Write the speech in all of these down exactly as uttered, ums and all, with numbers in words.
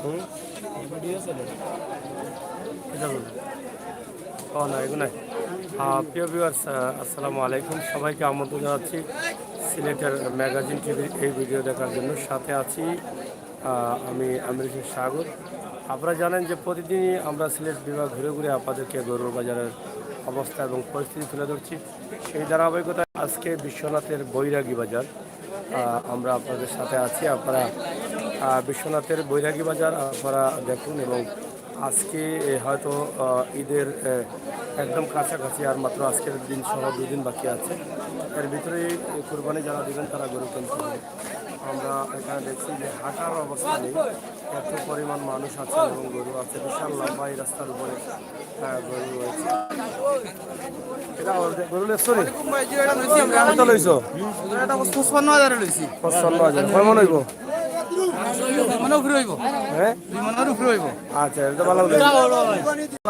হুম? এটা বলুন। ও না, এগুলো নাই। আহ, প্রিয় ভিউয়ার্স, আহ, আসসালামু আলাইকুম। সবাইকে আমন্ত্রণ জানাচ্ছি সিলেটের ম্যাগাজিন টিভির এই ভিডিও দেখার জন্য। সাথে আছি, আহ, আমি আমির হোসেন সাগর। আপনারা জানেন যে প্রতিদিনই আমরা সিলেট বিভাগ ঘুরে ঘুরে আপনাদেরকে গরুর বাজারের অবস্থা এবং পরিস্থিতি তুলে ধরছি। সেই ধারাবাহিকতায় আজকে বিশ্বনাথের বৈরাগী বাজার, আহ, আমরা আপনাদের সাথে আছি। আপনারা, আহ, বিশ্বনাথের বৈরাগী বাজার আপনারা দেখুন এবং আজকে, এ, হয়তো, আহ, ঈদের, এ, একদম কাছাকাছি, আর মাত্র আজকের দিন সহ দুই দিন বাকি আছে। এর ভিতরেই কুরবানি যারা দিবেন তারা গরু কিনতে হবে। আমরা এখানে দেখছি যে হাঁটার অবস্থা নেই, এত পরিমাণ মানুষ আছে এবং গরু আছে, বিশাল লম্বা এই রাস্তার উপরে, আহ, গরু রয়েছে। এটা আমাদের গরু লেখছো নি? কত লইছো? এটা পঁচপান্ন হাজারে লইছি। পঁচপান্ন হাজার। কয় মন হইব? মানে উপরে হইব। হ্যাঁ? দুই মনের উপরে হইব। আচ্ছা, এটা তো ভালো হইব। ভালো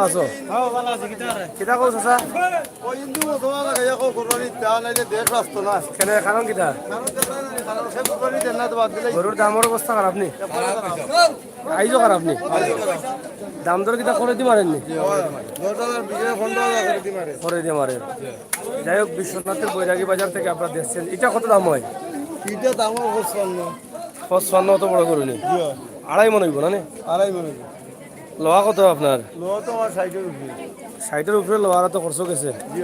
আছো? হ্যাঁ, ভালো আছি। কিতা কও চাচা? ওই হিন্দু মুসলমান লাগাইয়া কও, কোরবানি দেওয়া নাইলে দেশ রাখতো না। কেন, কারণ কিতা? কারণ দেখা নাই, কারণ সে কোরবানি দেন না তো বাদ দিলে। গরুর দামর অবস্থা খারাপ নি? আইজও খারাপ নি? দাম দর কিতা করে দি মারেননি? দশ হাজার বিশ হাজার, পনেরো হাজার করে দি মারে। করে দি মারে। যাই হোক, বিশ্বনাথের বৈরাগী বাজার থেকে আপনারা দেখছেন, এটা কত দাম হয়? এটা দাম হয় পঁচপান্ন। পঁচপান্ন অত বড় গরু নি? জি। আড়াই মন হইব না নি? আড়াই মন হইব। লোহা কত আপনার? লোহা তো আমার ষাটের উপরে। ষাটের উপরে লোহার তো খরচ গেছে। জি।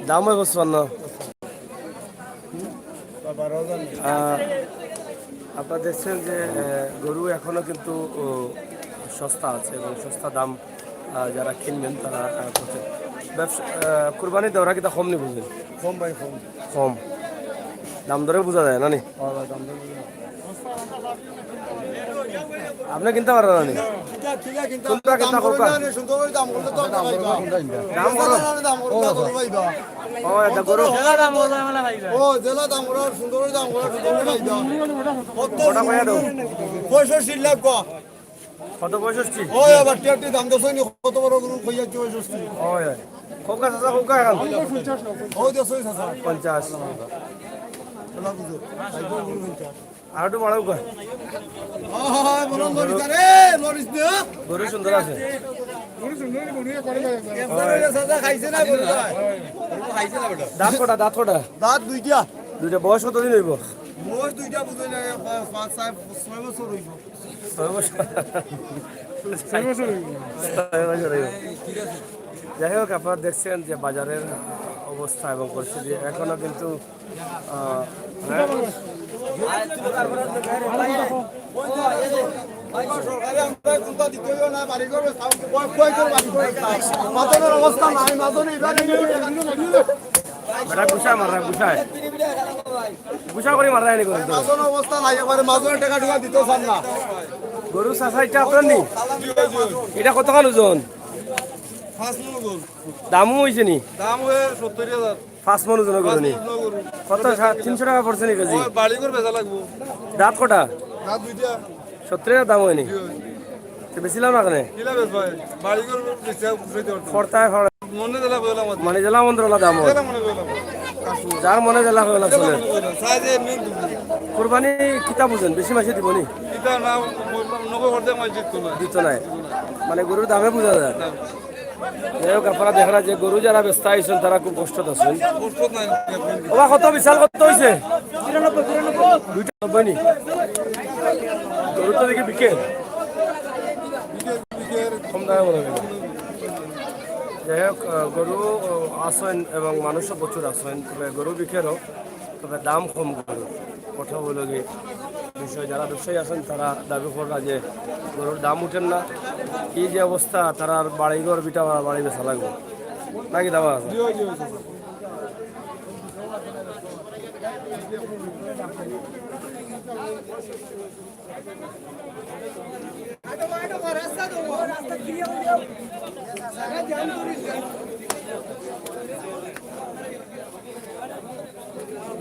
দাম হয় পঁচপান্ন। আহ, আপনারা দেখছেন যে, আহ, গরু এখনো কিন্তু, ও, সস্তা আছে এবং সস্তা দাম, আহ, যারা কিনবেন তারা, আহ, করছেন। ব্যবসা, আহ, কুরবানি দেওয়ারা কিতা কম নি বুঝেন? কম ভাই, কম। কম। দাম দরে বোঝা যায় না নি? হ্যাঁ ভাই, দাম দরে বোঝা যায়। আপনি কিনতে পারেন না নি? কিতা, কিতা কিনতে কোনটা কিনতে দাম করবা? করবে না, সুন্দর করে দাম করলে তো আপনি পাইবা। দাম করো। দাম করলে তো আপনি পাইবা। ও, এটা গরু। ও, জেলা দাম করো, সুন্দর করে দাম করো, সুন্দর করে পাইবা। কত ওটা কইয়া দাও। পঁয়ষট্টি লাখ গো। কত পঁয়ষট্টি? ওই আবার টিয়াটি দাম দশ হয়নি, কত বড় গরু কইয়া কি পঁয়ষট্টি? ওই, ওই। কউক্কা চাচা, কউক্কা এখন? ওই দশ হয়েছে, স্যার। পঞ্চাশ। এলা বুঝো, এই গরু পঞ্চাশ। আর একটু বাড়াউক্কা। ওই, বলো, মরিস না রে, মরিস না। গরু সুন্দর আছে। এবারে রে চাচা খাইছে না গরু ভাই? দাঁত কটা, দাঁত কটা? দাঁত দুইটা। দুইটা। বয়স কতদিন হইব? বয়স দুইটা বুঝে না, পাঁচ, পাঁচ, ছয়, ছয় বছর হইব। ছয় বছর। ছয় বছর হইব। ছয় বছর হইব। যাই হোক, আপনারা দেখছেন যে বাজারের অবস্থা এবং পরিস্থিতি এখনো কিন্তু, আহ, হ্যাঁ? সরকারি আমরা কোনটা দিতে হইব না, বাড়ি করবে, সব কয়, কয় করে বাড়ি করবে। মাদনের অবস্থা নাই, মাদনে এবারে বেটা গুছায় মাররা, গুছায়। গুছা করি মাররা এনে করে তো। মাদনের অবস্থা নাই, একবারে মাদনের টাকা টুকা দিতে চান না। গরু চাচা, এটা আপনার নি? এটা কতখান ওজন? পাঁচ মণ ওজন। দামও হইছে নি? দাম হয়ে সত্তর হাজার। পাঁচ মণ ওজনের গরু নি? পাঁচ মণ ওজনের গরু। কত, সা-, তিনশো টাকা পড়ছে নি কেজি? আমার বাড়ি করে বেচা লাগবো। দাঁত কটা? দাঁত দুইটা। সত্তর হাজার দাম হয়নি? জি ভাই। তো বেচিলাম না কেনে? কিলা বেচ ভাই? বাড়ি করে বেচা বুঝাইতে পারতাম। ফরতায় ফর-, মনে দিলা কইলাম আর। মানে জেলা মন্ত্রণালয় দাম হয়। জেলা মনে কইলাম। যার মনে জেলা কইলাম জেলা চলে। মনে কইলাম। সাইজে এমনি দুপুরি। কুরবানি কিতা বুঝেন? বেশি মাসে দিব নি? কিতা না, নগদ অর্ধেক মাস জিততো না। দিত নাই। মানে গরুর দামে বুঝা যায়। দাম। যাই হোক, আপনারা দেখরা যে গরু যারা বেচতা আইছেন, তারা খুব কষ্টত আছেন। কষ্ট নাই। ওবা, কত বিশাল কত হইছে? দুইটা নব্বই নি? গরু তো দেখি বিকে। কম দামে মনে হয়। যাই হোক, আহ, গরু, আহ, আছেন এবং মানুষও প্রচুর আছেন, তবে গরু বিকেরও, তবে দাম কম গরু। কথা হইল কি, বিষয় যারা ব্যবসায়ী আছেন, তারা দাবি কররা যে গরুর দাম উঠেন না। এই যে অবস্থা, তারা আর বাড়ি ঘর ভিটা বাড়ি বেচা লাগবে। নাকি দাবা আছে?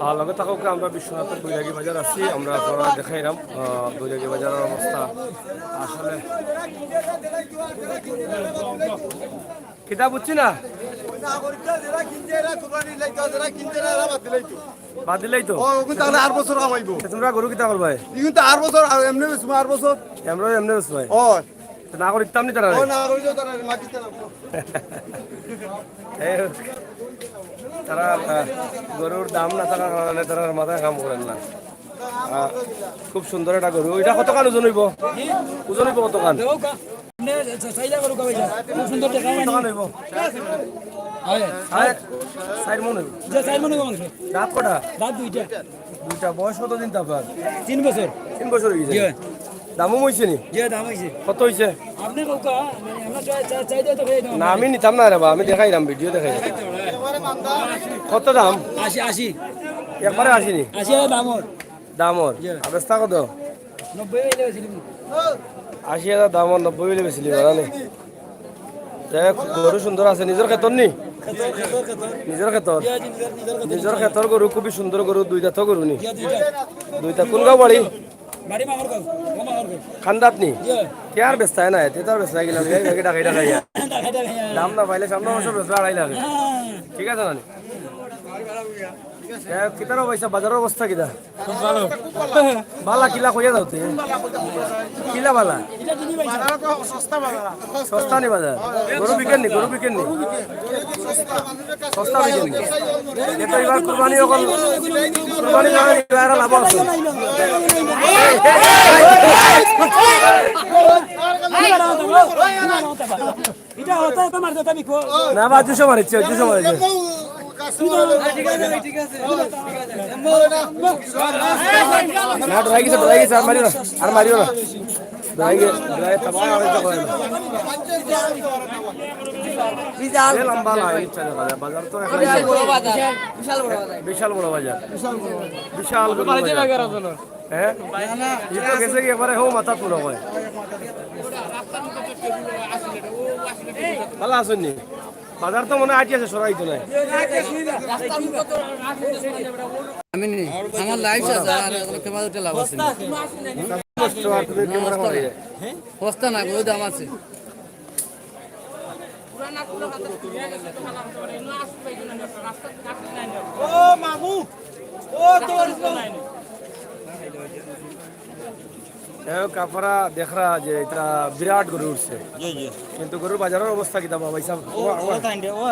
আর লগে থাকউক্কা, আমরা বিশ্বনাথর বৈরাগী বাজার আছি, আমরা আপনারারে দেখাইরাম, আহ, বৈরাগী বাজারর অবস্থা আসলে। কিতা বুঝছি না? বাদ দিলাই তো? ও, ওগুন তাহলে আর বছর কামাইবো। তে তুমরা গরু কিতা করবায়? ইগুন তো আর বছর, আর এমনে বেচমু আর বছর। এমনে, এমনে বেচবায়? ও। তে না করিতাম নি তারারে? ও, না করিতাম নি তারারে, মাতিতাম না। এই, তারা, আহ, গরুর দাম না থাকার কারণে তারার মাথায় কাম করের না। আহ, খুব সুন্দর একটা গরু। ইটা কতখান ওজন অইবো? ওজন অইবো কতখান? আপনি চাইলে গরু খাওয়াই যান। খুব সুন্দর দেখা হয়। কতখান অইবো? হয়। চাইর মণ অইবো। যে চাইর মণ অইবো মাংস। দাঁত কটা? দাঁত দুইটা। দুইটা। বয়স কতদিন তো আপনার? তিন বছর। তিন বছর অই গেছে? জি। দামও অইছে নি? জি, দাম অইছে। কত অইছে? আপনি কউক্কা, মানে, আমরা চাই, চাই, চাই দিয়ে তো হয়ে যাবে। না, আমি নিতাম না রে বা, আমি দেখাইরাম, ভিডিও দেখাইরাম। কত দাম? আশি, আশি। একবারে আশি নি? আশি হাজার দাম ওর। দাম ওর? জি। আর বেচতা কত? নব্বই অইলে বেশি দিব। আশি হাজার দাম ওর, নব্বই অইলে বেশি দিব, না নি? যাই হোক, গরু সুন্দর আছে, নিজর খেতর নি? নিজর খেতর? জি, জি, নিজর, নিজর খেতর। নিজর খেতর গরু, খুবই সুন্দর গরু, দুই দাঁত গরু নি? জি, দুইটা। দুইটা। কোন গাঁও বাড়ি? বাড়ি মামর গাঁও, ও মামর গাঁও। খান্দাত নি? জি। কে আর বেচতায় না, এতে তো আর বেচতায় গেলাম, এই ব্যাগে টাকাই টাকাই। টাকাই টাকাই। দাম না পাইলে সামনে বছর বেচবে আড়াই লাখ। হ্যাঁ। ঠিক আছে না নি? এ, কিতার অবস্থা, বাজারর অবস্থা কিতা? ভালা কিলা কইয়া যাও তে। কিলা ভালা? এটা দিদি ভাই। সস্তা নি বাজার? গরু বিকের নি, গরু বিকের নি? সস্তা বিকের নি? এ তো এবার কুরবানি অকল, কুরবানি অকল এবার লাভ আছে। এটা হতো, হতো মারতে, তা বিকো। না বা, দুশো মারিছে, দুশো মারিছে। না, ডরাই গেছে, ডরাই গেছে, আর মারিও না, আর মারিও না। ডরাই গে-, ডরাই, তারপর আর ইচ্ছা করে না। এ লম্বা লাইন, ইচ্ছা দেখা যায়। বাজার তো এখন বিশাল বড় বাজার, বিশাল বড় বাজার। বিশাল বড় বাজার। বিশাল বড় বাজার। হ্যাঁ? ই তো গেছে কি একবারে হো মাথা তুলো কয়। ভালা আছইন নি? বাজার তো মনে হয় আটি আছে, সরাই তো নাই। আমি নি, আমার লাইভ আছে, আর এখন ক্যামেরা উঠে লাভ আছে না। কষ্ট আর তুমি ক্যামেরা মারি। সস্তা না, গরু দাম আছে। ও মামু, ও তোর যাই হোক, আপনারা দেখরা যে এটা বিরাট গরু উঠছে। জি, জি। কিন্তু গরুর বাজারর অবস্থা কিতা বা ভাই সাহেব? ও, ও, ও তাইন দে, ও।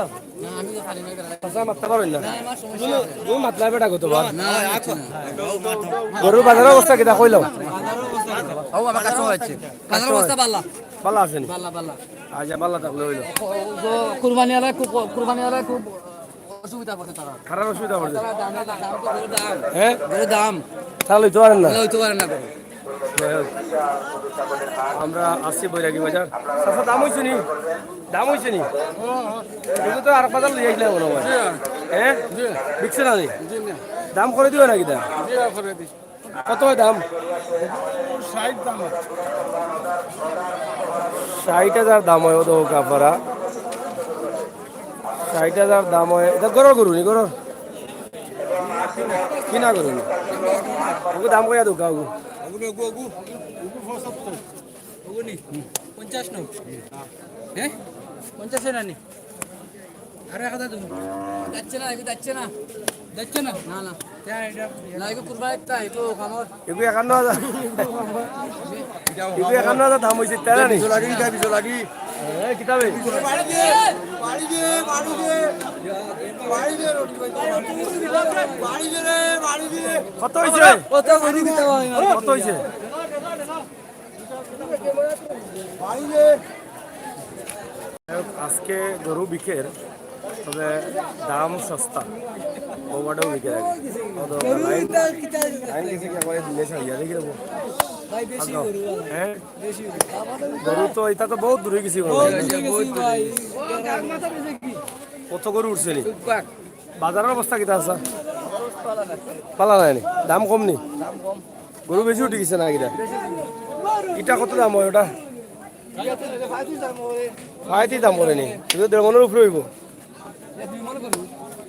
চাচা, মাততে পারইন না। তুমি, তুমি মাতলা বেটা কত বার? না, না, না। গরুর বাজারর অবস্থা কিতা কইলাম? ও, আমার কাছে হচ্ছে। বাজারর অবস্থা ভালা। ভালা আছে নি? ভালা, ভালা। আচ্ছা, ভালা থাকলে অইলো। ও, ও, কুরবানি আলা খুব, কুরবানি আলা খুব অসুবিধা পড়ছে তারা। কারার অসুবিধা পড়ছে? তারা দাম, দাম তো গরুর দাম। হ্যাঁ? গরুর দাম। তারা লইতে পারেন না? তারা লইতে পারেন না গরু। যাই হোক, আমরা আছি বৈরাগী বাজার। চাচা, দাম অইছে নি? দাম অইছে নি? এগুলো তো আর বাজার লই আইলে মনে হয়। হ্যাঁ? বিকছে না নি? দাম করি দিবা নাকি দা? কত অয় দাম? ষাইট দাম অয়। ষাইট হাজার দাম অয়, ও তো কাপড়া। ষাইট হাজার দাম অয়। ইটা গরুর গরু নি, গরুর? কিনা গরু নি? ওগু দাম কইয়া দেউক্কা, ওগু। ওগু নি? পঞ্চাশ না? হ্যাঁ? পঞ্চাশ না নি? আরো এক হাজার দেবো। যাচ্ছে না, এগু যাচ্ছে না। যাচ্ছে না? না, না। না, এগু কুরবানি একটা, এগু খামার। এগু একান্ন হাজার। এগু একান্ন হাজার দাম অইছে, তাই না নি? বিজো লাগি, এটা বিজো লাগি। এই কিতাবে? বাড়ি দে, বাড়ি দে, বাড়ি দে। বাড়ি দে, রুটি ভাই। বাড়ি দে রে, বাড়ি দে। কত অইছে? কত গরু কিতা ভাই? কত অইছে? আজকে গরু বিকের, তবে দাম সস্তা। ওবারটাও বিকের আগে। কত লাইন, লাইন গেছে কি একবারে দিনে সারিয়া দেখি দেবো। হ্যাঁ? গরু তো, এটা তো বহুত দূরে গেছি গরু। কত গরু উঠছে নি? বাজারর অবস্থা কিতা আছে? ভালা নায় নি? দাম কম নি? গরু বেশি উঠি গেছে না কিতা? ইটা কত দাম অয় ওটা? ফাইতি দাম করে নি? ইটা দেড় মণর উপরে অইবো।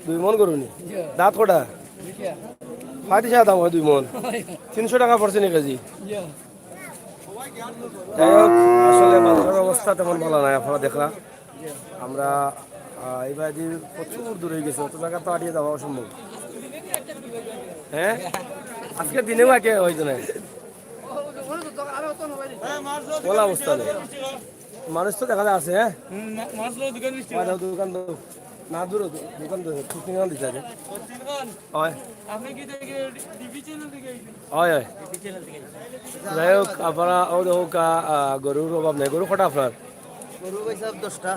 দুই মণ গরু নি? দাঁত কটা? ফাটি সাদা দাম অয় দুই মন। তিনশো টেকা পড়ছে নি কেজি? যাই হোক, আসলে বাজারর অবস্থা তেমন ভালা নায়, আপনারা দেখরা। আমরা, আহ, এই বায়দি প্রচুর দূর অইগেছে, অত জাগা তো আটিয়া যাওয়া অসম্ভব। হ্যাঁ, আজকে দিনেও আটিয়া অইতো নায়। ভালা অবস্থা নায়। মানুষ তো দেখা যায় আছে, হ্যাঁ? হুম, মা-, মাছ লো দোকান মিষ্টি। দোকান তো না দূর, দোকান তো দু তিন খান দিতে আছে। অয়। আপনি কি দেখে ডিপি চ্যানেল থেকে আইছেন? অয়, অয়। যাই হোক, আপনারা, ও দেখো কা, আহ, গরুর অভাব নাই। গরু কটা আপনার? গরু ভাই সাহেব দশটা।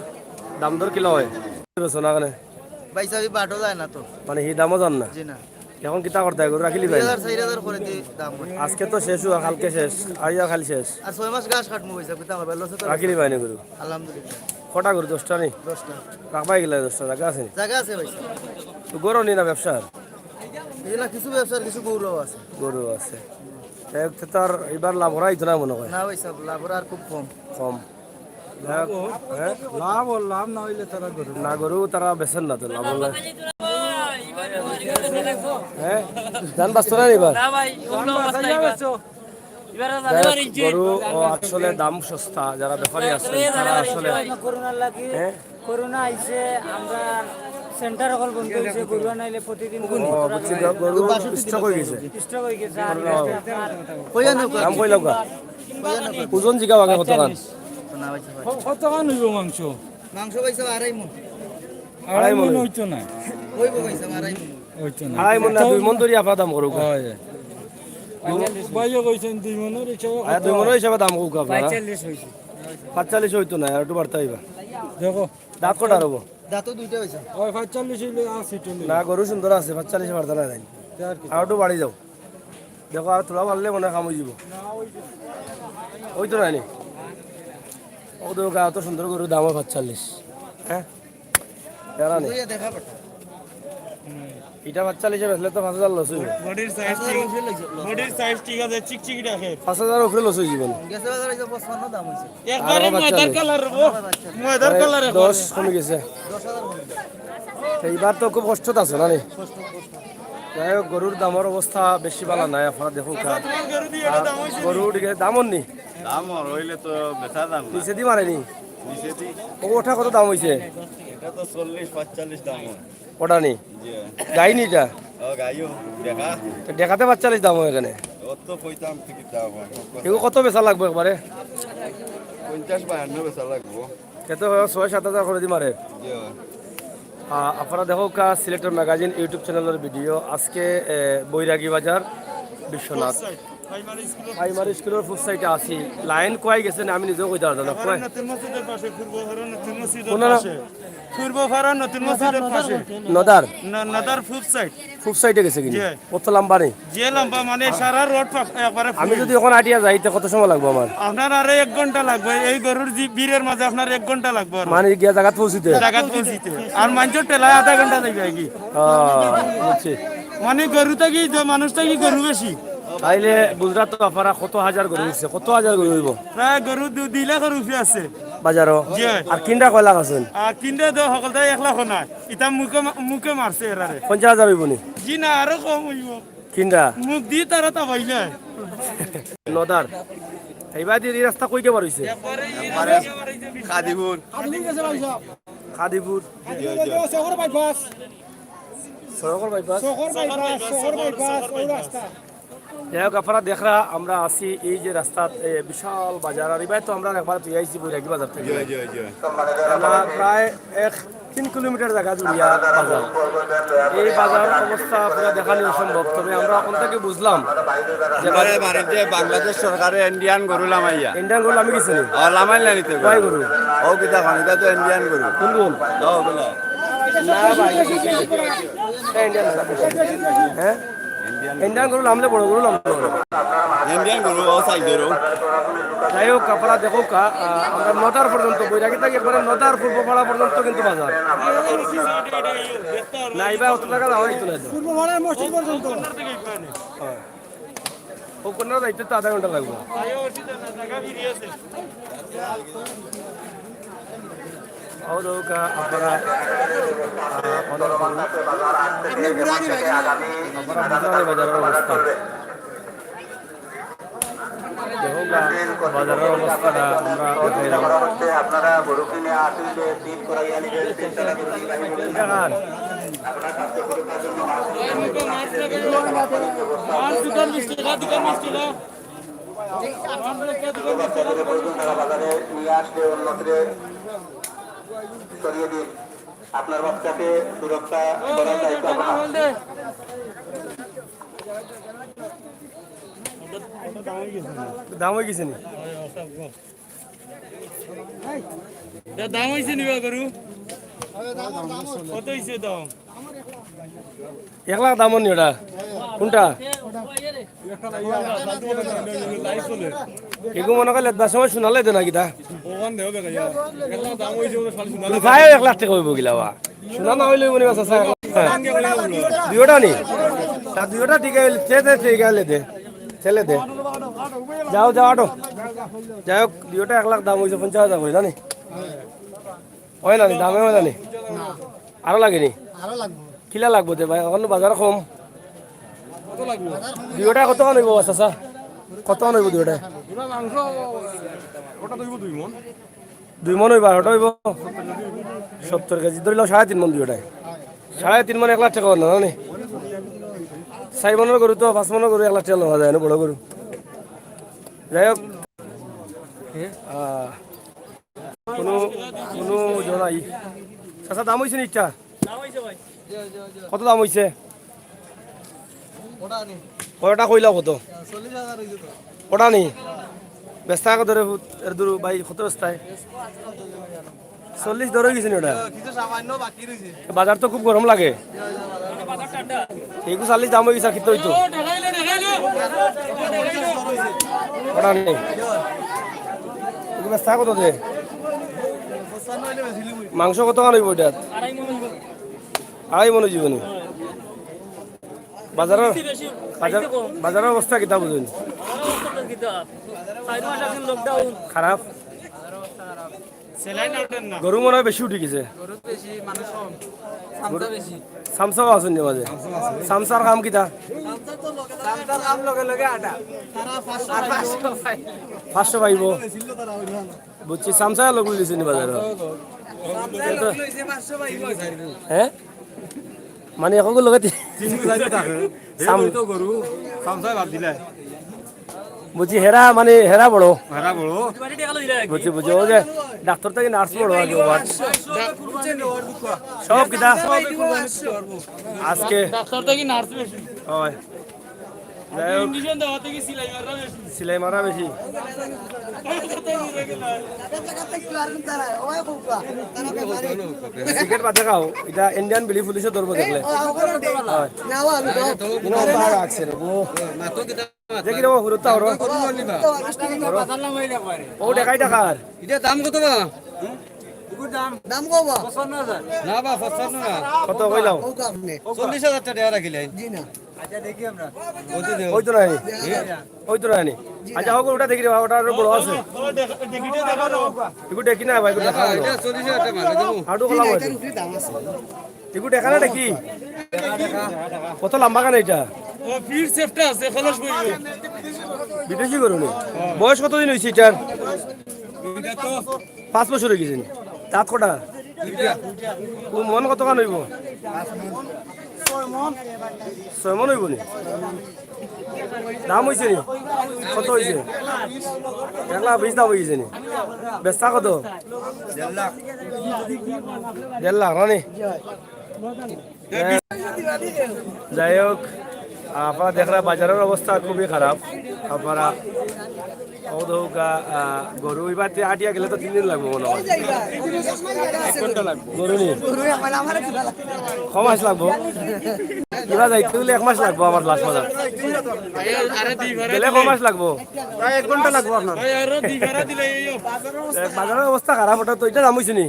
দাম দর কিলা অয়? বেচো না কেনে? ভাই সাহেব, এই বাটো যায় না তো। মানে, হি দামও যার না? জি না। এখন কিতা করতে হয়? গরু রাখিলি ভাই? দুই হাজার, চার হাজার করে দি দাম অয়। আজকে তো শেষ অয়, কালকে শেষ, আইয়া কাল শেষ। আর ছয় মাস ঘাস কাটমু ভাই সাহেব, কিতা করবে? লসে তো রাখিলি ভাই নি গরু? আলহামদুলিল্লাহ। কটা গরু? দশটা নি? দশটা। রাখবায় কিলা দশটা? জাগা আছে নি? জাগা আছে ভাই সাহেব। তো গরু নি না ব্যবসা? এই না, কিছু ব্যবসার কিছু গরু আছে। গরু আছে। যাই হোক, তে তো আর এবার লাভ করা অইতো না মনে হয়। না ভাই সাহেব, লাভ করা আর খুব কম। কম। যাই হোক, হ্যাঁ? লাভ অর, লাভ না অইলে তারা গরু না, গরু তারা বেচের না তো, লাভ অইলে। হ্যাঁ? ধান বাঁচতো না এবার? না ভাই, অন্য অবস্থা এবার। যাই হোক, গরু ও আসলে দাম সস্তা, যারা ব্যাপারী আছেন তারা আসলে, করোনার লাগি, হ্যাঁ? করোনা আইছে, আমরা সেন্টার অকল বন্ধ অইছে, গরু আনাইলে প্রতিদিন ও, বুঝছি, গরু স্টক অইগেছে। স্টক অইগেছে, আর দাম কই লাগবা? ওজন জিগাও আগে কতখান? কতখান অইবো মাংস? মাংস ভাই সাহেব আড়াই মন। আড়াই মন অইতো না। অইবো ভাই সাহেব, আড়াই মন। অইতো না। আড়াই মন না, দুই মন ধরি আপনারা দাম করুক। অয়। ভাইয়ে কইছেন দুই মনর হিসাবে। আড়াই দুই মনর হিসাবে দাম করুক আপনারা। পঁয়তাল্লিশ অইছে। পঁয়তাল্লিশ অইতো না, আর একটু বাড়তে অইবা। দেখো। দাঁত কটা অইবো? দাঁতও দুইটা অইছে। অয়, পঁয়তাল্লিশ অইলে আছে, চলে। না, গরু সুন্দর আছে, পঁয়তাল্লিশ বাড়তে না যায়। আর একটু বাড়ি যাও। দেখো, আর থুড়া বাড়লে মনে হয় কাম অইযিবো। অইতো নায় নি? ও দেখো, অত সুন্দর গরুর দাম অয় পঁয়তাল্লিশ। হ্যাঁ? জানা নেই। ইটা বাচ্চা হিসেবে বেচলে তো পাঁচ হাজার লস অইবো। বডির সাইজ ঠিক, বডির সাইজ ঠিক আছে, চিকচিকি রাখে। পাঁচ হাজার উপরে লস অইযিবো নি। গেছে বাজার অইছে পঁচপান্ন দাম অইছে। একবারে আরো বাচ্চা ময়দার নেই। কালার রে, ময়দার কালার একবারে। দশ কমি গেছে। তো এইবার তো খুব কষ্টত আছো, না নি? যাই হোক, গরুর দামর অবস্থা বেশি ভালা নায়, আপনারা দেখো। আচ্ছা, তোমার গরু দিয়ে এটা দাম অইছে নি? গরুর দিকে দাম অর নি? দাম অর অইলে তো বেচা দাম না। নিচেদি মারে নি? নিচেদি। ও, ওটা কত দাম অইছে? এটা তো চল্লিশ পঁয়তাল্লিশ দাম অর। ওটা নি? জি। গাই নি এটা? ও, গাইও। দেখা। তো দেখাতে পাঁচচল্লিশ দাম অর এখানে। অত কইতাম কি দাম অর? এগু কত বেচা লাগবো একবারে? পঞ্চাশ বায়ান্ন বেচা লাগবো। এত ছয় সাত হাজার করে দি মারে। জি। আহ, আপনারা দেখো কা সিলেটের ম্যাগাজিন YouTube চ্যানেলের ভিডিও। আজকে, এ, বৈরাগী বাজার বিশ্বনাথ। প্রাইমারি স্কুলের, প্রাইমারি স্কুলের ফুড সাইডে আছি। লাইন কই গেছে না আমি নিজেও কইতে পারতাম না। কই? নতুন মসজিদের পাশে, পূর্ব হরণ নতুন মসজিদের কোন না? পাশে। পূর্ব হরণ নতুন মসজিদের পাশে। নদার? ন-, নদার ফুড সাইড। ফুড সাইডে গেছে কিনা? জি। অত লম্বা নি? যে লম্বা মানে সারা রোড পাক-, একবারে আমি ফুল। যদি এখন আটিয়া যাই, তে কত সময় লাগবো আমার? আপনার আরো এক ঘন্টা লাগবো। এই গরুর জি-, ভিড়ের মাঝে আপনার এক ঘন্টা লাগবো আরো। মানে গিয়া জাগাত পৌঁছিতে? জাগাত পৌঁছিতে। আর মানুষের ঠেলায় আধা ঘন্টা যাইবে আর কি। আহ, বুঝছি। মানে গরু থাকি তো মানুষ থাকি গরু বেশি। তাইলে বুঝরা তো আপনারা কত হাজার গরু অইছে, কত হাজার গরু অইবো? প্রায় গরু দু-, দুই লাখের উপরে আছে। বাজারও? জি। আর কিনরা কয় লাখ আছইন? আর কিনরা তো হকলতাই এক লাখ না। ইতা মুখে মা-, মুখে মারছে এরারে। পঞ্চাশ হাজার অইবো নি? জি না, আরো কম অইবো। কিনরা? মুখ দি তারা তা ভাইলে। নদার। এইবার দি এই রাস্তা কই গিয়া বার অইছে? একবারে খাদিপুর। খাদিপুর গেছে ভাই সাহেব। খাদিপুর। খাদিপুর বলতে শহর বাইপাস। সড়কর বাইপাস? শহর বাইপাস, শহর বাইপাস, ওই রাস্তা। যাই হোক, আপনারা দেখরা, আমরা আছি এই যে রাস্তাত, এ, বিশাল বাজার, আর এবার তো আমরা একবার তুই আইছি বৈরাগী বাজার থাকি। জি, জি, জি। আমরা প্রায় এক তিন কিলোমিটার জাগা জুড়িয়া বাজার। এই বাজার অবস্থা পুরা দেখানি অসম্ভব, তবে আমরা অখান থাকি বুঝলাম যে আমরারে বাড়িতে বাংলাদেশ সরকারে ইন্ডিয়ান গরু লামাইয়া। ইন্ডিয়ান গরু লামি গেছে নি? ও, লামাইল না নিতে কয় গরু? ও কিতা খান, ইটা তো ইন্ডিয়ান গরু। কোন গরু? ও, ওগুলা। না ভাই, ইন্ডিয়ান না। হ্যাঁ? ইন্ডিয়ান গরু লামলে বড় গরু লামলে বড়। ইন্ডিয়ান গরু, ও সাইজ গরু। যাই হোক, আপনারা দেখো কা, আহ, আমরা নদার পর্যন্ত, বৈরাগী থাকি একবারে নদার পূর্ব পাড়া পর্যন্ত কিন্তু বাজার। না, এবার অত টাকা লাভ হইতো না তো। পূর্ব পাড়ার মসজিদ পর্যন্ত। হ্যাঁ। ও কোন যাইতে তো আধা ঘন্টা লাগবো। অউ দেখউক্কা আপনারা, আহ, অনেক গরু। আপনারা বুঝরা নি বাজারর অবস্থা। দেখউক্কা বাজারর অবস্থাটা আমরা দেখাইরাম। আপনারা গরু কিনে আসলে সিট করাইয়া নিবেন, সিট ছাড়া গরু কিনে আসলে দেখান। বাজারে নিয়ে আসলে অন্যত্রে ছড়িয়ে দিন। আপনার বাচ্চাকে সুরক্ষা করার দায়িত্ব আপনার। দাম অই গেছে নি? ইটা দাম অইছে নি বা গরু? কত অইছে দাম? এক লাখ দাম নি ওটা? কোনটা? এগু মনো কয় লেদবার সময় শুনা লেদে না কিতা? ভাই, এক লাখ টেকা অইবো কিলা বা? শুনা না অইলে অইবো নি বা চাচা? হ্যাঁ। দুইওটা নি? তা দুইওটা ঠিক আছে, তে, তে, ঠিক আছে, লেদে। ছেলে দে। যাও, যাও, আটো। যাই হোক, দুইওটা এক লাখ দাম অইছে, পঞ্চাশ হাজার করি, জানি? অয় না নি? দামে অয় না নি? আরো লাগে নি? আরো লাগবো। কিলা লাগবো তে ভাই? অখন বাজার কম। কত লাগবো? দুইওটা কতখান অইবো, চাচা? কতখান অইবো দুইওটা? দুইওটা মাংস, ওটা তো অইবো দুই মন। দুই মন অইবো, আর ওটা অইবো সত্তর কেজি। ধরি লও সাড়ে তিন মন দুইওটায়। সাড়ে তিন মন এক লাখ টেকা অয় না, জানি? চাইর মনর গরু তো, পাঁচ মনর গরু এক লাখ টেকা লওয়া যায় না, বড় গরু। যাই হোক, আহ, কোনো, কোনো ওজন নাই। চাচা, দাম অইছে নি ইটা? কত দাম অইছে? ওটা নি। ওটা কইলা কত? চল্লিশ হাজার অইছে তো। ওটা নি? বেচতা কত রে পুত? এর দূর ভাই, কত বেচতায়? চল্লিশ দর অই গেছে নি ওটা? কিছু সামান্য বাকি রইছে। বাজার তো খুব গরম লাগে। এগু চল্লিশ দাম অই গেছে, কিতা অইতো? ওটা নি। এগু বেচতা কত দে? মাংস কতখান অইবো ইটাত? আড়াই মন অইবো নি? বাজারর, বাজার, বাজারর অবস্থা কিতা বুঝইন? খারাপ? গরু মনে অয় বেশি উঠি গেছে। গরু বেশি, মানুষ কম। চামচা বেশি। চামচাও আছইন নি মাঝে? চামচার কাম কিতা? চামচার কাম লগে লগে আটা। আর পাঁচশো পাইবো। পাঁচশো পাইবো। বুঝছি, চামচা লগ লইছে নি বাজারো? হ্যাঁ? মানে, একগু লগে তি-, চাম- তো গরু, চামচা বাদ দিলে। বুঝছি, হেরা মানে, হেরা বড়। হেরা বড়। বুঝছি, বুঝছি। অউ যে ডাক্তার থাকি নার্স বড় আর কি, ওয়ার্ড। সব কিতা? আজকে ডাক্তার থাকি নার্স বেশি। অয়। যাই হোক। ইঞ্জেকশন দেওয়া থাকি সিলাই মারা বেশি। সিলাই মারা বেশি। সিগারেট বাদে খাও, ইটা ইন্ডিয়ান বিড়ি পুলিশে ধরবো দেখলে। অয়। ইনো বার রাখছে রে, ও। দেখি রে, ও হুরুত্তা হরো। ও দেখাই দেখার। ইটা দাম কত বা? দাম কত বা? না বা, পঁচপান্ন না। কত কইলাম? চল্লিশ হাজার টেকা রাখিলে। জি না। আচ্ছা, দেখি আমরা। ওই তো নাই। ওই তো নাই। আচ্ছা, হোক, ওটা দেখি রে বাবা, ওটা আরো বড় আছে। একটু দেখি না ভাই, একটু দেখা না, না। এটা চল্লিশ হাজার টাকা মাল, দেখো। আরো কলা এটা হয়। এটার উপরে দাম আছে। একটু দেখা না দেখি। কত লম্বা কান এটা? ও, ফির সেফটা আছে, খলস বই। বিদেশি গরু নি? বয়স কতদিন হইছে এটার? এটা তো পাঁচ বছর হয়ে গেছে নি? দাঁত কটা? ও মন কত কান হইব? ছয় মন হইব নি? দাম হইছে নি? কত হইছে? এক লাখ বিশ দাম হইছে নি? বেচতা কত? দেড় লাখ। দেড় লাখ না নি? যাই হোক, আপনারা দেখরা বাজারর অবস্থা খুবই খারাপ। আপনারা ও দেখউক্কা, আহ, গরু ইবাতে আটিয়া গেলে তো তিন দিন লাগবো মনে হয়। গরু নি? ক মাস লাগবো? ইবা যাইতে হইলে এক মাস লাগবো আমার লাস্ট বাজার। গেলে ক মাস লাগবো? প্রায় এক ঘন্টা লাগবো আপনার। এ, বাজারর অবস্থা খারাপ, ওটা তো, ইটা দাম হইছে নি?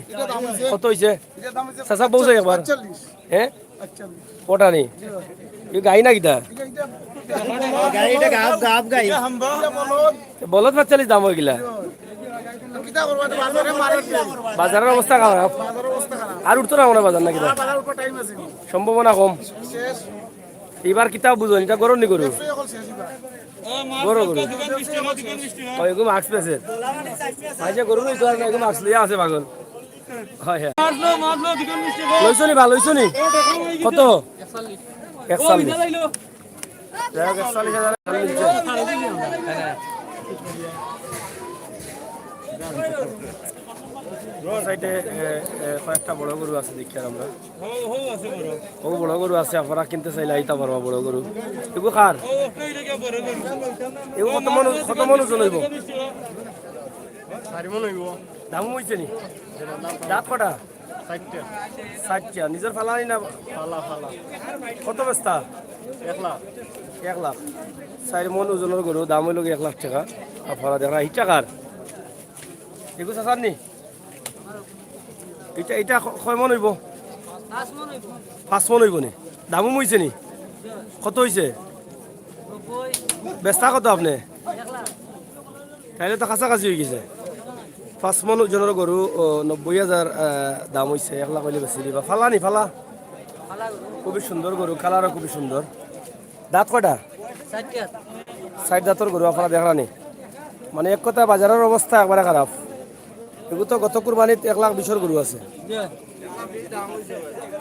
কত হইছে? চাচা, বউ চাই একবার। হ্যাঁ? ওটা নি? এই গাই না কিতা? গাই, এটা গাব, গাব গাই। বলদ পাঁচচল্লিশ দাম হয়ে গেলা। কিতা করবা, তো বাজারে মারের তেল। বাজারের অবস্থা খারাপ। বাজারের অবস্থা খারাপ। আর উঠতো না মনে হয় বাজার, নাকি? আর বাজার উপর টাইম আছে নি। সম্ভাবনা কম। শেষ। এবার কিতা বুঝুন, ইটা গরু নি গরু? ব্যবসায়ী অকল শেষ এবার। গরু, গরু। ও, এগু মাস্ক পেছে। আচ্ছা, গরু নি তো আর না, এগু মাস্ক লইয়া আছে পাগল। হয়, হয়। লইছো নি বা, লইছো নি? কত? একচল্লিশ। যাই হোক, একচল্লিশ হাজার মিলছে। সাইডে, এ, এ, কয়েকটা বড় গরু আছে, দেখি আর আমরা। ও বড় গরু আছে, আপনারা কিনতে চাইলে আইতা পারবা বড় গরু। এগু কার? এগু কত মন, কত মন ওজন হইব? চারি মন হইব। দামও হইছে নি? দাঁত কটা? চারটা। চারটা। নিজের ফালা নি না? ফালা, ফালা। কত বেচতা? এক লাখ। এক লাখ। চারি মন ওজনের গরু, দাম হইল গিয়ে এক লাখ টাকা। আপনারা দেখরা, ইটা কার? এগু চাচার নি? ইটা, ইটা ক-, কয় মন হইব? পাঁচ মন হইব। পাঁচ মন হইব নি? দামও হইছে নি? কত হইছে? নব্বই। বেচতা কত আপনি? এক লাখ। তাইলে তো কাছাকাছি হয়ে গেছে। পাঁচ মন ওজনের গরু, ও, নব্বই হাজার, আহ, দাম হইছে, এক লাখ হইলে বেশি দিবা। ফালা নি, ফালা? ফালা গরু। খুবই সুন্দর গরু, কালারও খুবই সুন্দর। দাঁত কয়টা? চারটা। চার দাঁতর গরু আপনারা দেখরা নি। মানে এক কথা বাজারের অবস্থা একবারে খারাপ। এগু তো গত কুরবানিত এক লাখ বিশর গরু আছে। জি।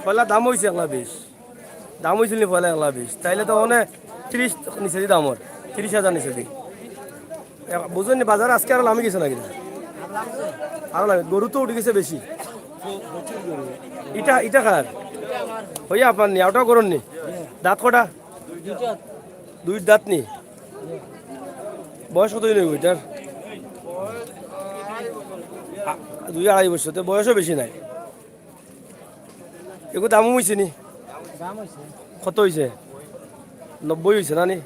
পয়লা দাম হইছে এক লাখ বিশ। দাম হইছিল নি পয়লা এক লাখ বিশ? তাইলে তো মানে তিরিশ নিচে দি দাম ওর। তিরিশ হাজার নিচে দি। এ, বুঝুন নি, বাজার আজকে আরো লামি গেছে নাকি? আরো লামি। গরু তো উঠে গেছে বেশি। ইটা, ইটা কার? হইয়া আপনার নি, ওটাও করুন নি। দাঁত কটা? দুই দাঁত নি? বয়স কত হইল ইটার? আ, দুই আড়াই বছর, তো বয়সও বেশি নাই। এগু দামও হইছে নি? দাম হইছে। কত হইছে? নব্বই হইছে না নি?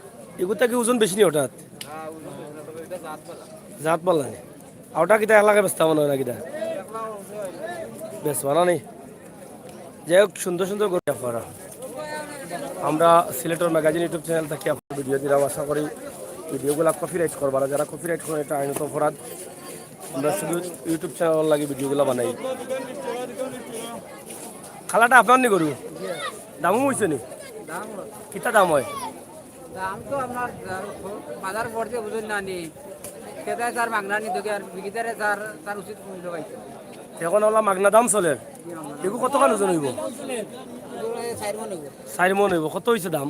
এগু থাকি ওজন বেশি নি হঠাৎ? জাত পালা নি? আর ওটা কিতা এক লাখে বেচতা মনে হয় না কিতা? বেচবা না নি? যাই হোক, সুন্দর সুন্দর গরু আপনারা। আমরা সিলেটের ম্যাগাজিন YouTube চ্যানেল থাকি আপনার ভিডিও দিলাম, আশা করি ভিডিওগুলা কপিরাইট করবা না। যারা কপিরাইট করে, এটা আইনত অপরাধ। আমরা শুধু YouTube চ্যানেল লাগি ভিডিওগুলা বানাই। খালাটা আপনার নি গরু? দামও হইছে নি? দাম হয়। কিতা দাম হয়? দাম তো আপনার, আহ, বাজার পড়ছে বুঝুন না নি। ক্রেতায় তার মাগনা নি দেখে আর বিক্রেতারে তার, তার উচিত মূল্য পাইছে। এখন ওলা মাগনা দাম চলের। জি, মাগনা দাম। এগু কতখান ওজন হইব? এগু এই চার মন হইব। চার মন হইব। কত হইছে দাম?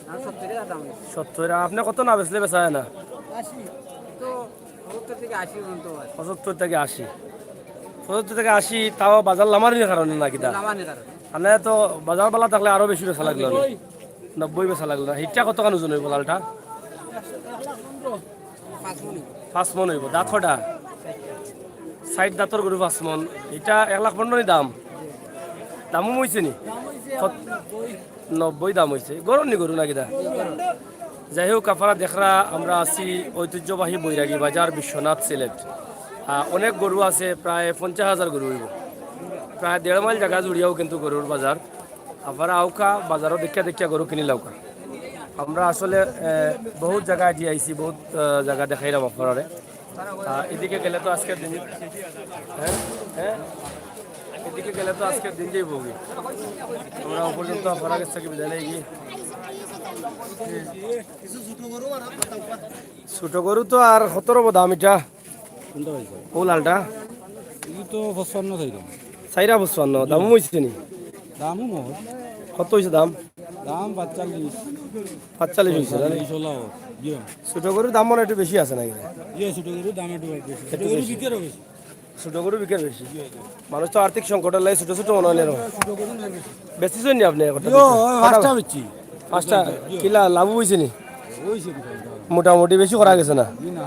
দাম সত্তর হাজার দাম হইছে। সত্তর। আর আপনি কত না বেচলে বেচা যায় না? আশি। তো সত্তর থেকে আশি পর্যন্ত আছে। পঁচাত্তর থেকে আশি। পঁচাত্তর থেকে আশি, তাও বাজার লামানির কারণে না কিতা? লামানির কারণে। মানে তো বাজার বালা থাকলে আরো বেশি বেচা লাগলো না। নব্বই বেচা লাগলো না। হিটটা কতখান ওজন হইব লালটা? পাঁচ মণ হইব। পাঁচ মণ হইব। দাঁত কটা? চাইর দাঁতর গরু পাঁচ মণ। ইটা এক লাখ পনেরো নি দাম? দামও হইছে নি? কত? নব্বই দাম হইছে। গরুর নি গরু না কিতা? যাই হোক, আপনারা দেখরা, আমরা আছি ঐতিহ্যবাহী বৈরাগী বাজার, বিশ্বনাথ, সিলেট। আহ, অনেক গরু আছে, প্রায় পঞ্চাশ হাজার গরু হইব। প্রায় দেড় মাইল জাগা জুড়িয়াও কিন্তু গরুর বাজার। আপনারা আউক্কা, বাজারও দেখিয়া দেখিয়া গরু কিনিলাউক্কা। আমরা আসলে, আহ, বহুত জাগা আজি আইছি, বহুত, আহ, জাগা দেখাইলাম আপনারারে। আহ, এদিকে গেলে তো আজকের দিন, হ্যাঁ, হ্যাঁ, এদিকে গেলে তো আজকের দিন যাইব কি। আমরা ও পর্যন্ত আপনারা কাছ থেকে বিদায় নেই কি। ছোট গরু তো আর সতেরো দাম ইটা। কোনটা হইছে? ও লালটা? এই তো পঁচপান্ন চাইলাম। চাইরা পঁচপান্ন, দামও হইছে নি? দামও মহৎ। কত হইছে দাম? দাম পাঁচচল্লিশ। পাঁচচল্লিশ হইছে, জানি? চল্লিশ হলো। জি। ছোট গরুর দাম মনে হয় একটু বেশি আছে নাকি? জি, ছোট গরুর দাম একটু বেশি। ছোট গরু বিকেরও বেশি। ছোট গরু বিকের বেশি। মানুষ তো আর্থিক সংকটের লাগি ছোট ছোট মনে হয় না এরকম। ছোট গরু নেই বেশি। বেচছেন নি আপনি? জি, ওই পাঁচটা বেচছি। পাঁচটা? জি। কিলা লাভ হইছে নি? হইছে কি ভাই? মোটামুটি বেশি করা গেছে না? জি না।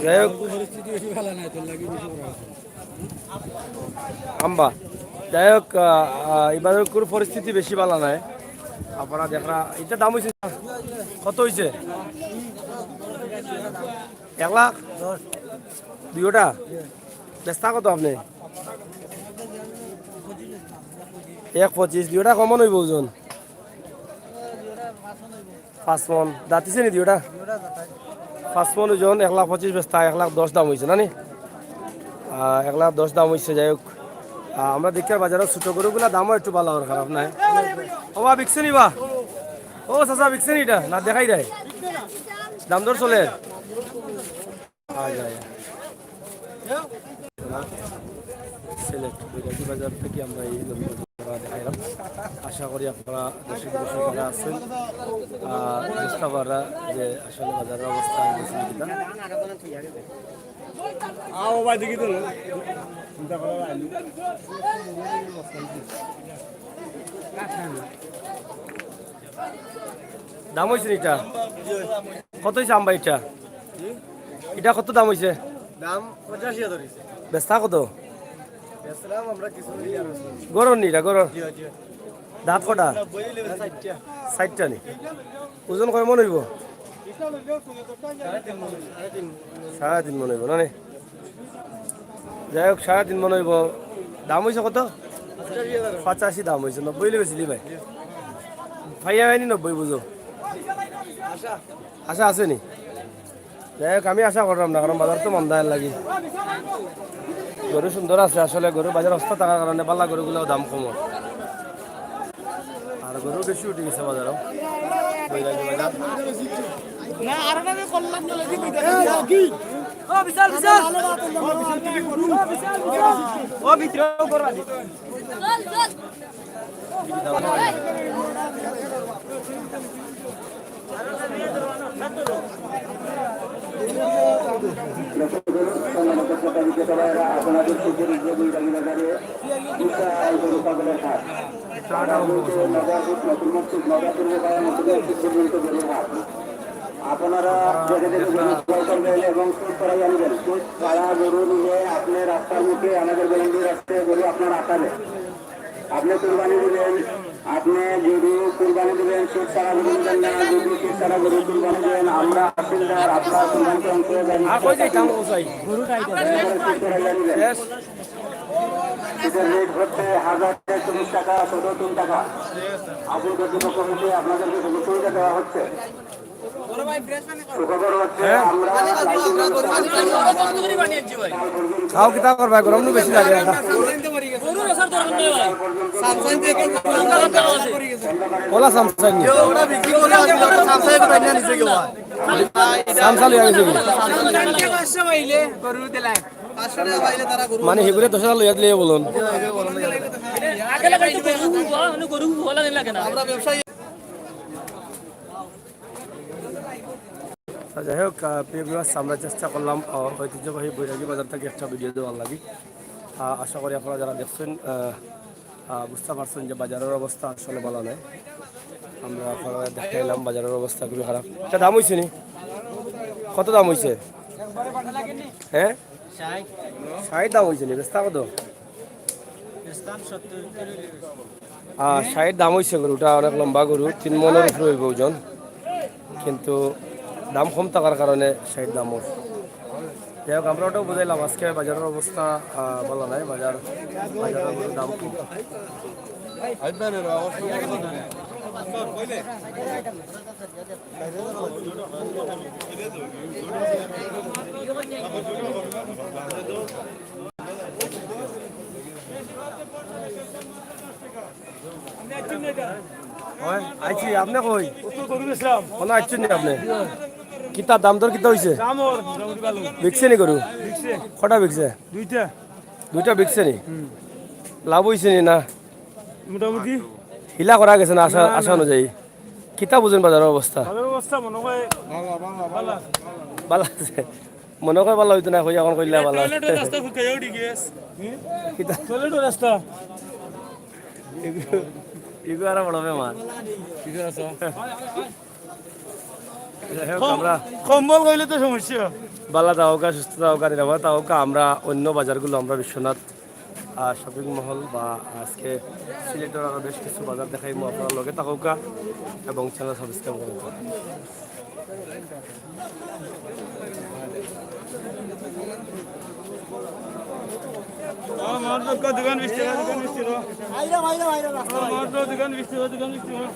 যাই হোক। পরিস্থিতি বেশি ভালো নাই, তোর লাগি বেশি করা গেছে। আম্বা। যাই হোক, আহ, আহ, এবার কোনো পরিস্থিতি বেশি ভালো নাই। আপনারা দেখরা, এটা দাম হইছে না? কত হইছে? এক লাখ? দুইটা? বেচতা কত আপনি? এক পঁচিশ, দুইটা কমন হইব ওজন। পাঁচ মণ। দাঁতিছে নি দুইটা? পাঁচ মন ওজন, এক লাখ পঁচিশ বেচতা, এক লাখ দশ দাম অইছে না নি? আহ, এক লাখ দশ দাম অইছে। যাই হোক, আহ, আমরা দেখি আর বাজারর ছোট গরুগুলা দামও একটু ভালা অর, খারাপ নায়। ও বা, বিকছে নি বা? ও চাচা, বিকছে নি ইটা? না, দেখাই দেয়। দাম দর চলের? আয়, আয়। সিলেট বৈরাগী বাজার থাকি আমরা এই জমিটা দেখাইলাম। আশা করি আপনারা দেশে বিদেশে যারা আছেন, আহ, বুঝতে পাররা যে আসলে বাজারর অবস্থা বেশি কিনা। আও ভাই, দেখি তো। চিন্তা করো ভাই। দাম অইছে নি ইটা? কত অইছে আম ভাই ইটা? ইটা কত দাম অইছে? দাম পঁচাশি হাজার অইছে। বেচতা কত? বেচলাম আমরা কিছু মিলিয়ে আর বেচলাম। গরুর নি ইটা, গরুর? জি, জি। দাঁত কটা? চারটা। চারটা নি? ওজন কয় মন অইবো? সাড়ে তিন মন। সাড়ে তিন মন অইবো না নি? যাই হোক, সাড়ে তিন মন অইবো। দাম অইছে কত? পঁচাশি দাম অইছে, নব্বই অইলে বেচিলি ভাই? পাইয়া পাইনি নব্বই বুঝো। আশা আছে নি? যাই হোক, আমি আশা করলাম না, কারণ বাজার তো মন্দার লাগি। গরু সুন্দর আছে আসলে, গরু বাজার অস্ত থাকার কারণে বালা গরুগুলাও দাম কম। আর গরু বেশি উঠি গেছে বাজারও। বৈরাগী বাজার। ও, বিশাল, বিশাল। ও, ভিতরেও করবা দি। আপনাদের সুযোগ বাজারে বিশাল গরু পাগলের হাট। নগর রোড, নতুন মসজিদ, নগর পূর্ব পাড়া, নতুন মসজিদ পর্যন্ত গরুর হাট। আপনারা দেখে দেখে গরু ক্রয় করবেন এবং সুদ করাই আনবেন। সুদ ছাড়া গরু নিলে আপনি রাস্তার মুখে আমাদের গরু রাখতে গরু আপনার আকারে। আপনি কুরবানি দিবেন, আপনি গরু কুরবানি দিবেন, সুদ ছাড়া গরু নিবেন না, যদি সুদ ছাড়া গরু কুরবানি দেন, আমরা হাসিলদার আপনার কুরবানিতে অংশ গ্রহণ আর কই যাইতাম, ও ভাই? গরু খাইতে। দয়া করে সুদ করাই আনবেন। শেষ। এটার রেট হচ্ছে হাজার একশো বিশ টাকা, সতেরো টাকা। আবুল কর্তৃপক্ষ হতে আপনাদেরকে সুযোগ সুবিধা দেওয়া হচ্ছে। সুখবর হচ্ছে, হ্যাঁ? আমরা খাও কিতা করবা, গরম নু বেশি লাগে। ওলা সামসাই নি। সামসাই লইয়া গেছে কি? মানে হেগুরে দশ হাজার লইয়া দিলে বলুন। আচ্ছা, যাই হোক, আহ, প্রিয় viewers, আমরা চেষ্টা করলাম, আহ, ঐতিহ্যবাহী বৈরাগী বাজার থাকি একটা ভিডিও দেওয়ার লাগি। আহ, আশা করি আপনারা যারা দেখছেন, আহ, আহ, বুঝতে পারছেন যে বাজারর অবস্থা আসলে ভালা নায়। আমরা আপনারারে দেখাইলাম বাজারর অবস্থা খুবই খারাপ। ইটা দাম অইছে নি? কত দাম অইছে? হ্যাঁ, ষাইট দাম অইছে নি? বেচতা কত? আহ, ষাইট দাম অইছে গরুটা, অনেক লম্বা গরু, তিন মনর উপরে অইবো ওজন, কিন্তু দাম কম থাকার কারণে ষাইট দাম অর। যাই হোক, আমরা ওটাও বুঝাইলাম, আজকে বাজারর অবস্থা, আহ, ভালা নায়, বাজার, বাজারর গরুর দাম কম। ওই, আইছি, আপনে কই? উত্তর গরু বেচলাম। কোনো আইছেন নি আপনে? কিতা দাম দর কিতা অইছে? দাম ওর মোটামুটি ভালো। বিকছে নি গরু? বিকছে। কটা বিকছে? দুইটা। দুইটা বিকছে নি? হুম। লাভ অইছে নি না? মোটামুটি। হিলা করা গেছে না, আশা, না, আশা না। অনুযায়ী? কিতা বুঝেন বাজারর অবস্থা? বাজারর অবস্থা মনে হয় ভালা, ভালা, ভালা। ভালা আছে। মনে কয় ভালা অইতো না, কই এখন কইলা ভালা। টয়লেটর রাস্তা ফুকাইয়া উঠি গেছে। কিতা? টয়লেটর রাস্তা। এগু, এগু আরো বড় বেমার। ঠিক আছে। যাই হোক, কম-, আমরা কম্বল কইলে তো সমস্যা। ভালা থাকউক্কা, সুস্থ থাকউক্কা, নিরাপদ থাকউক্কা। আমরা অন্য বাজারগুলো আমরা বিশ্বনাথ, আহ, শপিং মহল বা আজকে সিলেটর আরো বেশ কিছু বাজার দেখাইমু, আপনারা লগে থাকউক্কা এবং channel subscribe করউক্কা। আমার দোকান, দোকান বিশ টাকা, দোকান বিশ টাকা। আমার দোকান বিশ টাকা, দোকান বিশ টাকা।